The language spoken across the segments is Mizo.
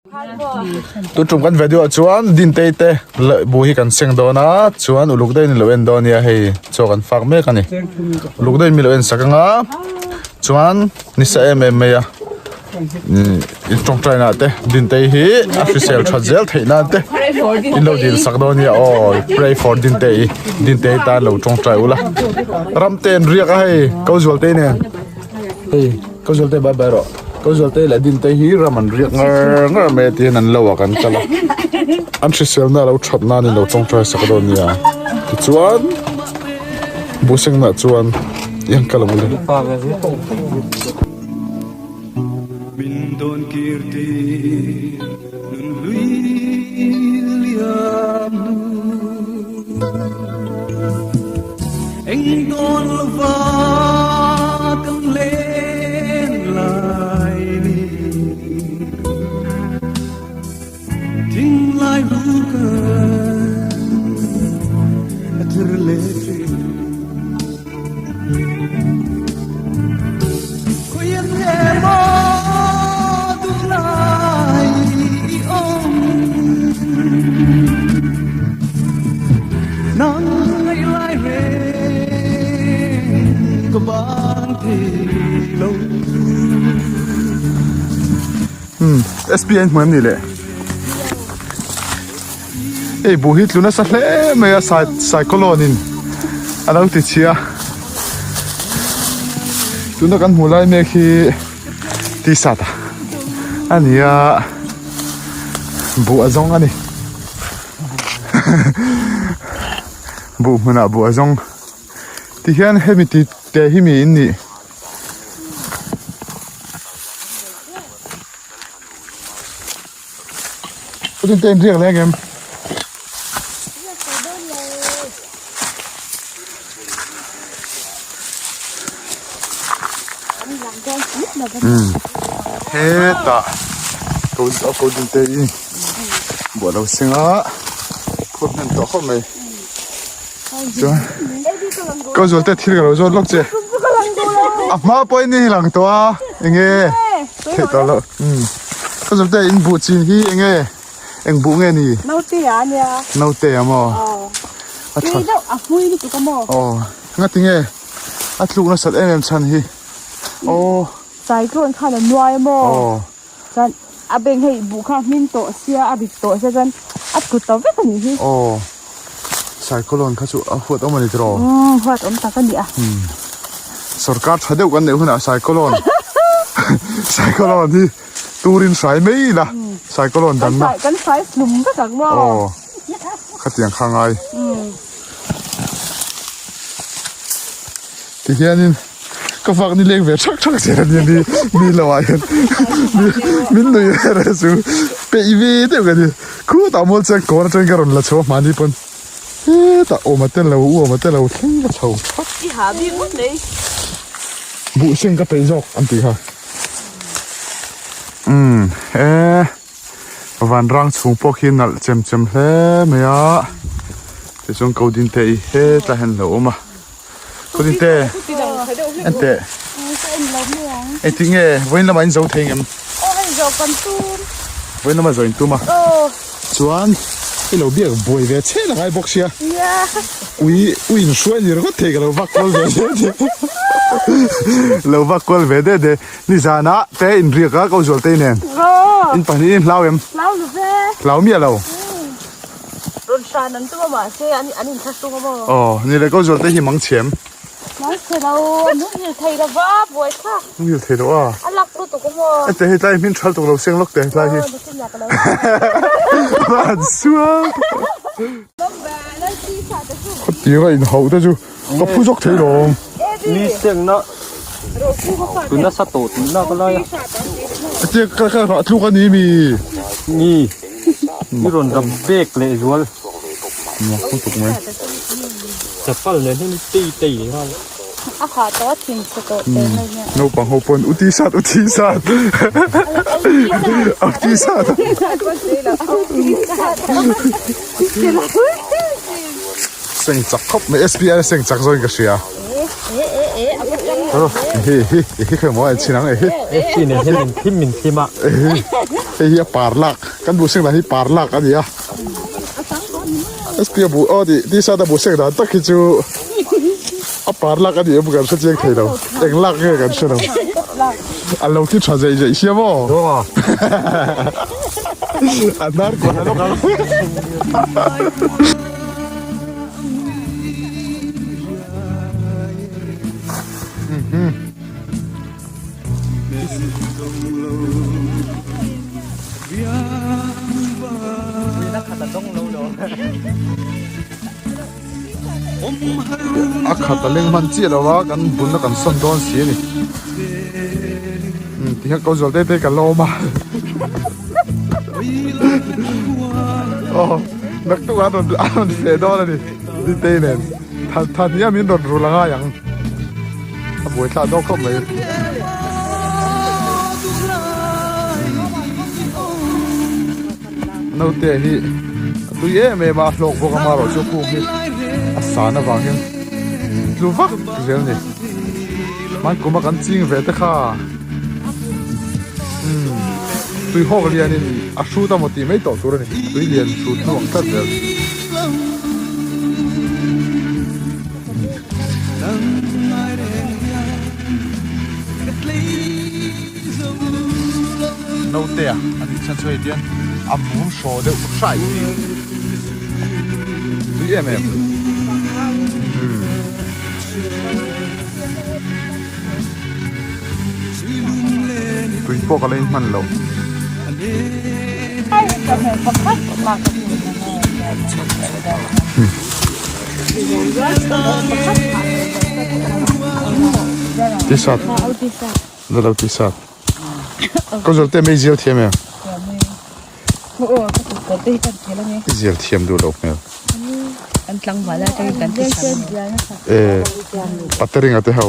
Tun tum kan video ah chuan Dintei te bu hi kan seng dawn a chuan uluk deuhin ilo en dawn nia hei chaw kan fak mek a ni uluk deuhin mi lo en sak anga chuan nisa em em mai a in tawngtai na te Dintei hi a hrisel that zel theih nan te in lo dil sak dawn nia aw pray for Dintei Dintei tan lo tawngtai ula ramte an riak a hei ko zual te nen hei. Ka zualte bye bye rawh. Ka zualte leh dinte hi ram an riak ngar ngar mai a tiin an lo a kan kal a. An hriselna a lo that nan in lo tawngtai sak dawn nia. Tichuan buhsengna chuan i han kal ang ule. Min dawn kir tir nun hlui liam hnu Eng dawn lova kan len lai ni Thing lai ru kan a thir le thin Khuyên nghe mơ tu lai om Nang ngai lai reng ka bang thei lo. Hmm, SPN hmu em ni le? Hei buh hi tlu nasa hle mai a sai saikawlawn in a lo ti chhia tuna kan hmuh lai mek hi t-shirt a ni a buh a zawng a ni buh hmunah buh a zawng tihian hemi ti te hi mi in nih. Putin te in riak leng em? Hetah ko ko din te in buah lo seng a phur hnem tawh khawp mai chuan ko zual te thil ka lo zawt lawk che a hma pawhin i lang tawh a enge theih tawh loh Ka zawrh te in buh chin hi enge eng buh nge ni? Naute a nia. Naute a maw? Aw. A tha. Tui deuh a hmui lutuk a maw? Aw. Ngati nge a tluk nasat em em chhan hi? Aw. Cyclone khan a nuai a maw? Aw. Chuan a beng hei buh kha a hmin tawh sia a rit tawh sia chuan a tlu ta vek a nih hi. Aw. Cyclone kha chu a huat awm a ni tiraw? Umm huat awm tak a ni a. Umm sorkar tha deuh kan neih hunah cyclone cyclone hi turin hrai mai ila cyclone danna. Kan hrai hlum vek ang maw? Aw khatiang kha ngai. Tihianin ka fak ni leng ve thak thak zel a nia mi mi lo ah hian mi min nui reh reh chu peih ve deuh ka ni khutah mual chuan kawn atangin ka rawn la chho a hmani pawn hetah awm a tello u awm a tello thleng ka chho thak I ha bik ngawt mai buh seng ka peih zawk an tih kha umm e vanrang chhung pawh khi nalh chem chem hle mai a tichuan ko din te i hetlai hian a lo awm a. Kawtin te en teh engtin nge vawiin lamah in zo thei ngem vawiin lamah zo in tum a chuan i lo biak buai ve chhe la ngai bawk sia ui ui in hruai ni ringawt thei ka lo vak kual ve de de lo vak kual ve de de nizanah te in riak a ko zual te nen in pahnih in hlau em hlau miah lo. Rawn hran an tum a mahse an an inthlahrung a maw? Aw ni le ko zual te hi mang chhem. Mang chhe lo a muhil thei lo va buai thlak. Muhil thei lo a. A lak lutuk a maw? Ente hei tlai hmin thal tuk lo seng lawk te tlai hi. Aw nitin lah ka lo. Van sual. Khawtir a in hauh te chu ka phu zawk thei lo. Ni seng na tuna sa tawh tih nak lai a. Atia ka ka rah tluk a ni mi. Ni. I rawn rap bek leh zual. Mak lutuk mai. Chapal nen hian i tei tei leh nghal. A ha tawh a thin chhe tawh teh mai hian. Naupang ho pawn u ti sat u ti sat. U ti sat. Seng chak khawp mai SPI seng chak zawin ka hria. Hi hi hi hi khawi maw a chin ang e hi. SPI nen hian min thim min thim a. Hei hi a par lak kan buh seng dan hi par lak a ni a. Sp a buh aw tih t-shirt a buh seng dan tak hi chu a par lak a ni em kan hre chiang thei lo. Eng lak nge kan hre lo. A lo thi tha zeih zeih sia maw? A hnar kuah lawk ang. A khat a leng hman chiah lo a kan bunna kan sawn dawn si a ni tihian ko zual te te ka lawm a aw naktuk a rawn a rawn feh dawn a ni Dintei nen than hi a min rawn rul a ngai ang. A buai thlak dawk khawp mai. Naute hi a tui em em a, a hlawk bawk a marawh chu kung hi a san avang hian tlu vak zel a ni. Hman kuma kan ching ve te kha umm tui hawk lianin a hrut a maw tih mai tawh tur a ni. Tui lian hrut hnu ang tlat zel. Naute a anih chhan chu hei tian a mum hraw deuh hraih hi tui em em tui pawh ka la in hman lo. Tisat la lo tisat ka zawr te mai zial thiam em i zial thiam duh lo hmel e patering a te ho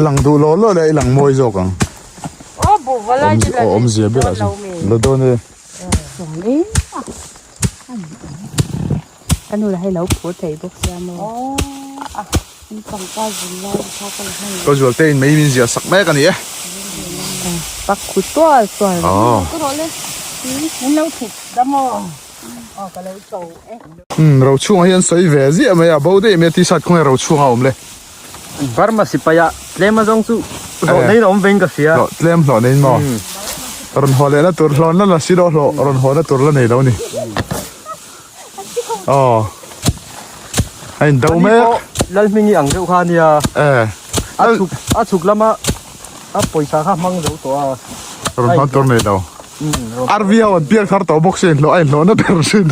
Lang duh law law leh i lang mawi zawk ang. Awmzia ber ah chuan la dawn e. Ka zual te in mei min ziah sak mek a ni e. Umm ro chhungah hian sawi ve ziah mai a bo daih mai a t-shirt khawnge ro chhungah a awm le. Burma sipai ah tlem azawng chu hlawh neiin a awm vein ka hria. Hlawh tlem hlawh neiin maw? Rawn haw lehna tur hlawn la la si lo hlawh rawn haw na tur la nei lo ni. Aw a in do mek. Lalhmingi ang deuh kha ania. Eh. A chhuk a chhuk lama a pawisa kha hmang zo tawh a. Rawn haw tur nei lo. RV ho an piak thar tawh bawk si hlawh a inhlawh na ber thin.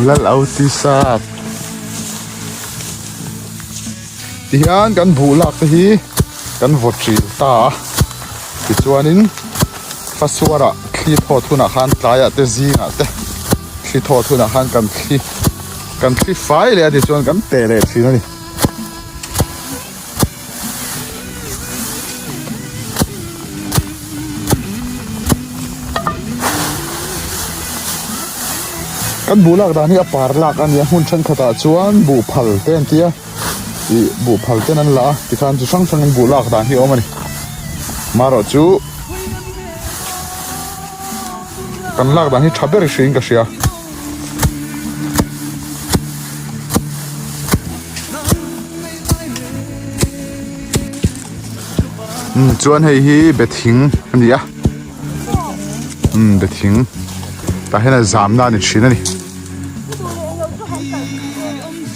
Lal au ti sap. Tihian kan buh lak te hi kan vawt ṭil ta a tichuanin fasuarah thli thawt hunah khan tlaiah te zingah te thli thawt hunah khan kan thli kan thli fai leh a tichuan kan teh leh thin a ni. Kan buh lak dan hi a par lak a ni a hmun thenkhatah chuan buh phal te an ti a ih buh phal ten an la a tikhan chi hrang hrangin buh lak dan hi a awm a ni marawh chu kan lak dan hi tha ber hriin ka hria. Umm chuan hei hi be thing a ni a umm be thing tah hian a zamna a ni thin a ni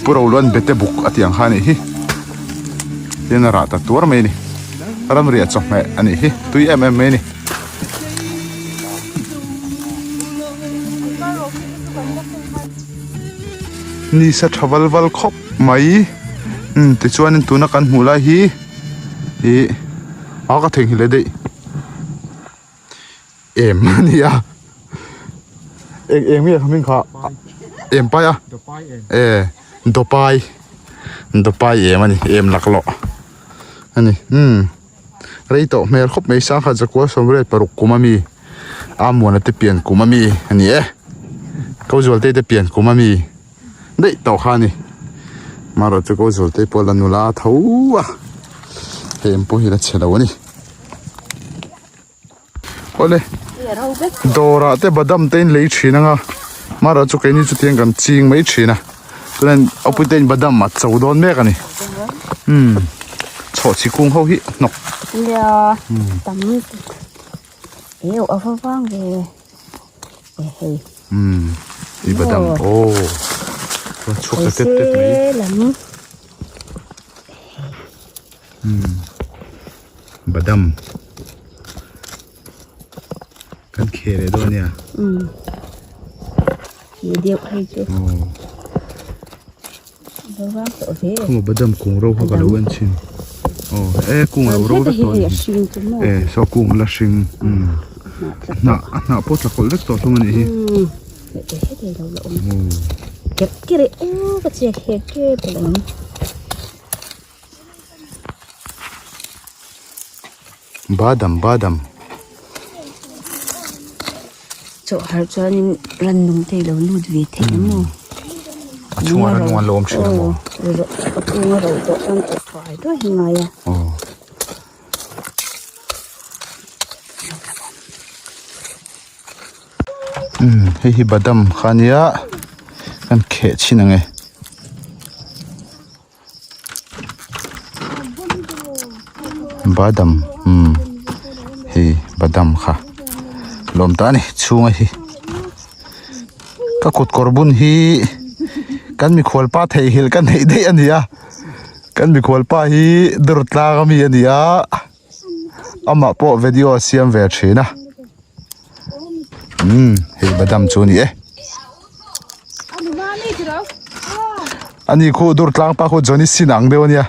pu roluan bete buk a tih ang kha a nih hi tin a rah ta tuar mai a ni ramriah chawhmeh a nih hi tui em em mai a ni. Nisa tha val val khawp mai umm tichuanin tuna kan hmuh lai hi ih a ka theihnghilh leh daih em a ni a eng eng nge hming kha em pai a e dawpai dawpai em a ni em laklawh a ni umm. Rei tawh hmel khawp mai sangkhat zakua sawmriat paruk kum a mi Amuana te pian kum a mi a ni e. Kozualte te pian kum a mi daih tawh kha a ni. Marawh chu Kozualte pawh la nula tho a, hei em pawh hi la chhe lo a ni. Awle dawrah te badam te in lei thin anga marawh chu keini chu tiang kan ching mai thin a chuan awpui te in badam a cho dawn mek a ni umm chhawhchhi kung ho hi hnawk nia tam eu a va vang ve e hei umm i badam aw chuan chhuak ta tet tet mai lam umm Badam kan kheh leh dawn ania. Umm khi deuh hei chu. Aw. Va vang tawh ve. Khaw badam kung ro kha ka lo en thin. Aw e kung a lo ro vek tawh a ni. E saw kung a la hring. Umm a hnah a hnah pawh tla kawlh vek tawh hlawm a nih hi. Umm heti lo la awm. Kerh kerh e aw ka chiak hek tep alawm. Badam badam. Chaw har chuanin rannung te ilo lut ve thei ang maw? A chhungah rannung an lo awm thin ang maw? A chhunga ro tawh chuan tawh thuai thuai hi ngai a. Aw. Umm hei hi badam kha ania kan kheh chhin ang e. Badam umm hei badam kha lawm ta a ni chhunga hi ka kut kawr bun hi kan mikhual pa theihnghilh ka neih daih a ni a kan mikhual pa hi dur tlang ami a ni a amah pawh video a siam ve thin a umm hei badam chu a ni e. Ani khu dur tlang pa khu Johnny Sin ang deuh ania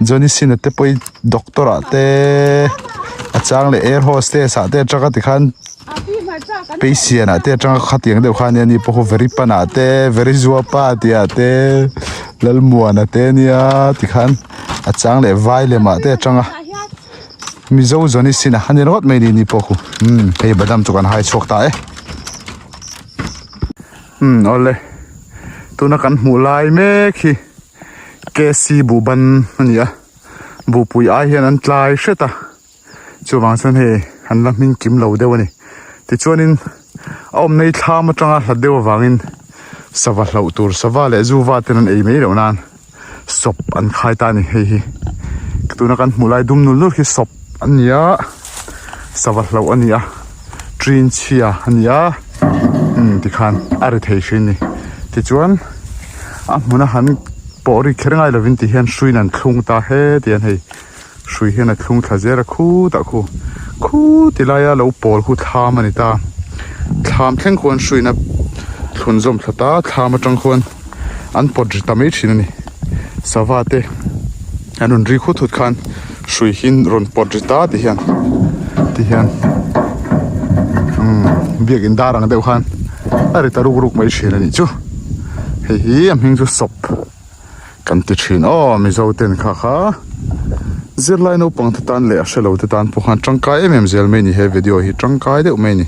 Johnny Sin a te pawh hi doctor ah te a chang leh air hostess ah te atanga tikhan patient ah te atanga khatiang deuh kha ania ani pawh khu very pan ah te very zuapa tih ah te Lalmuana te ania tikhan a chang leh vai lem ah te atanga Mizo Johnny Sin a ani ringawt mai ni ni pawh khu umm hei badam chu kan hai chhuak ta e. Umm awle tuna kan hmuh lai mek hi KC buhban a ni a buhpui ai hian an tlai hret a chuvang chuan hei an la hming kim lo deuh a ni tichuanin a awmna hi thlam atanga hlat deuh avangin sava hlauh tur sava leh zuva ten an ei mai loh nan sawp an khai ta a ni hei hi tuna kan hmuh lai dum nul nul khi sawp a ni a sava hlauh a ni a ṭin chhia a ni a umm tikhan a ri thei hrin a ni tichuan a hmuna han pawh ri kher ngai lovin ti hian hruiin an thlung ta he tihian hei hrui hian a thlung thla zel a khutah khu khu ti laia lo pawl khu thlam a ni ta thlam thleng khuan hruiin a thlun zawm thla ta thlam atang khuan an pawt ri ta mai thin a ni sava te an rawn ri khut khut khan hrui hi rawn pawt ri ta ti hian ti hian umm biakin dar ang deuh khan a ri ta ruk ruk mai thin a nih chu hei hi a hming chu sawp. Kan ti thin aw Mizo ten kha kha zirlai naupang te tan leh a hrelo te tan pawh khan tangkai em em zel mai a ni he video hi tangkai deuh mai a ni.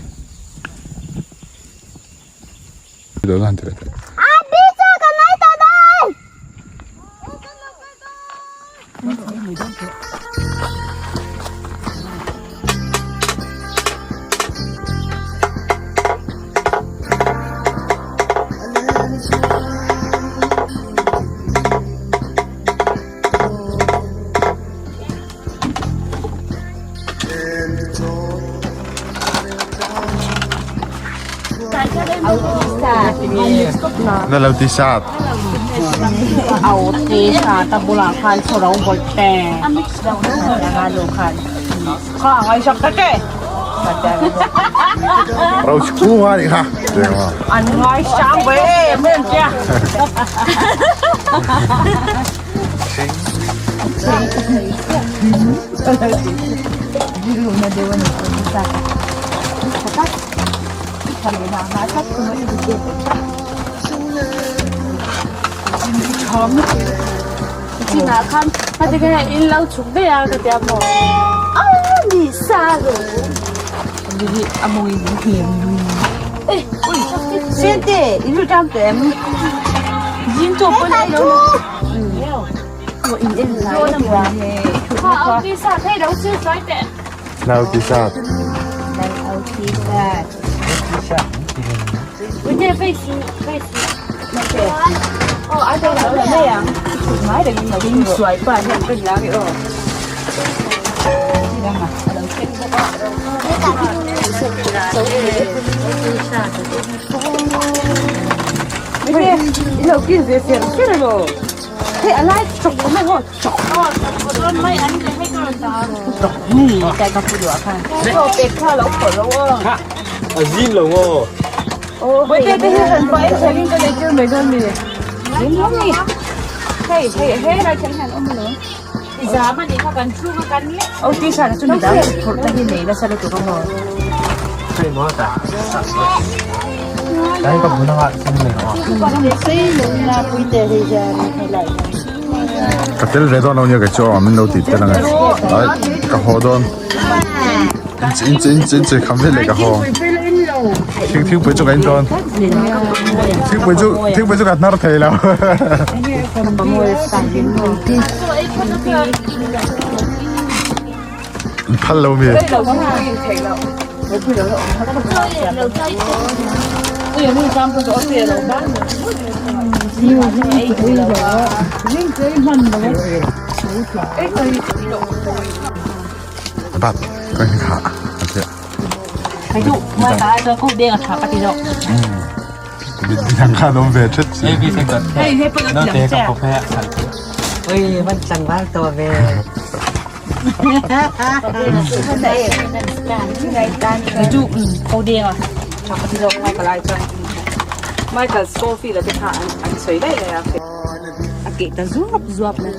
Na lo ti sat. Au ti sa ta bulah khan choro bol te. Lo khan. Kha ngai sak ta te. Rau chu nga ni kha. An ngai sang ve men chia. Chinah khan heti khan in lo chhuk daih a ka tia maw. hi a mawi hle Sente in ru tam tem zing chaw pawh ei lo in en lai a nia Nau ti sat. A zim lo maw? Ka tel ve dawn lo nia kei chu aw min lo tih tel ang e ai ka haw dawn in in in che kham vel leh ka haw thing thingpui chu ka in dawn thingpui chu thingpui chu ka hnar thei lo in phal lo mi Bat ka hi kha a tia. Midang khan awm ve thet si. Michael Scofield a te kha an sawi daih daih a. A keh ta zuap zuap mai.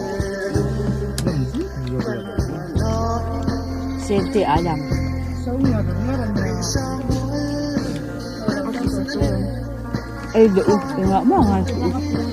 Sente a lang. Ei leh u engah mah ngai suh u.